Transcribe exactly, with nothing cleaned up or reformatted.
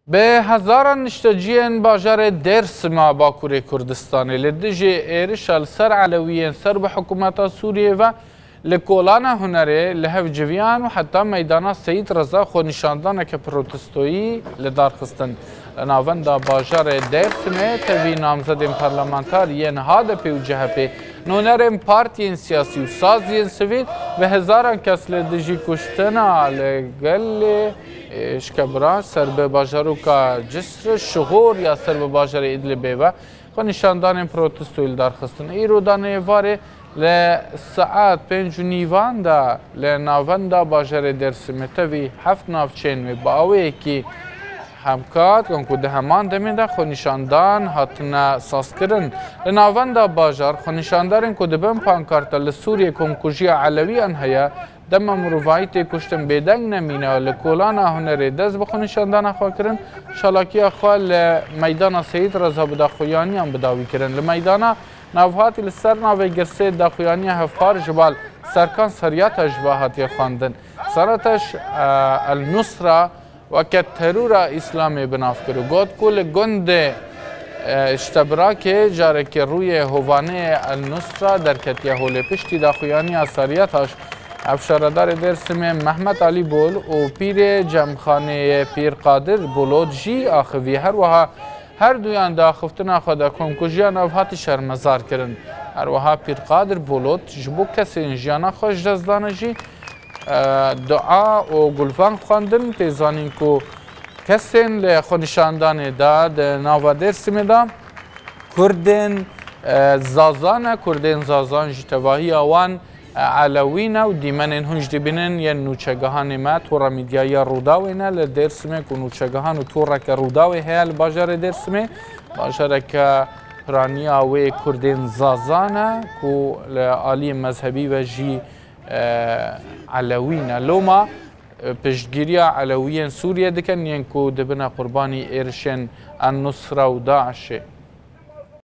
Bi hezaran nişteciyên bajarê Dêrsim a Bakurê Kurdistanê li dijî êrişa li ser Elewiyên ser bi hikûmeta Sûriyê ve li Kolana Hunerê li hev civiyan û heta meydana Seyîd Reza xwenîşandaneke protestoyî li dar xistin. Li navenda bajarê Dêrsimê tevî namzedên parlamentar yên H D P û C H P, nûnerên partiyên siyasî û saziyên sivîl bi hezaran kes li dijî kuştina li gelê, ê, şikebira ser bi bajaroka Cisr, Şixor ya ser bi bajarê Idlibê ve xwenîşandanên protestoyî li dar xistin. Îro danê êvarê li saet pênc û nîvan de li navenda bajarê Dêrsimê tevî heft navçeyên wê bi awêyekî hemkat, ku di heman demê de xwenîşandan hatine sazkirin. Li navenda bajar xwenîşandarên ku di bin pankarta li Sûriyê komkujiya Elewiyan heye, dema mirovahî tê kuştin bêdeng nemîne, li Kolana Hunerê dest bi xwenîşandana xwe kirin, çalakiya xwe li meydana Seyîd Reza bi daxuyaniyan bi dawî kirin. Li meydana navhatî li ser navê girsê daxuyaniya hevpar ji bal Serkan Seryataş ve hatiye xwendin. Seryataş, e, El Nusra weke terora Îslamê bi nav kir û got ku li gundê, e, Ştebrakê carekê rûyê hovanê El Nusra derketiye holê. Piştî daxuyaniya Seryataş, hevşaredarê Dêrsimê Mehmet Alî Bol û pîrê cemxaneyê Pîr Qadir Bolot jî axivî. Her wiha her duyan di axiftina xwe de komkujiya navhatî şermezar kirin. Her wiha Pîr Qadir Bolot ji bo kesên jiyana xwe ji dest dane jî, e, dua û gulvan xwendin. Tê zanîn ku kesên li xwenîşandanê de di nava Dêrsimê de Kurdên, e, Zaza ne, Kurdên Zazan ji tevahiya wan, e, Elewî ne û dîmenên hûn jî dibînin yên nûçegihanê me, tora mîdyayî ya Rûdawê ne, li Dêrsimê ku nûçegihan û toreke Rûdawê heye li bajarê Dêrsimê, bajareke piraniya wê Kurdên Zaza ne ku li aliyê mezhebî ve jî, e, Elewî ne. Loma, e, piştgiriya Elewiyên Sûriyê dikin, yên ku dibine qurbanî êrişên El-Nusra û DAIŞê.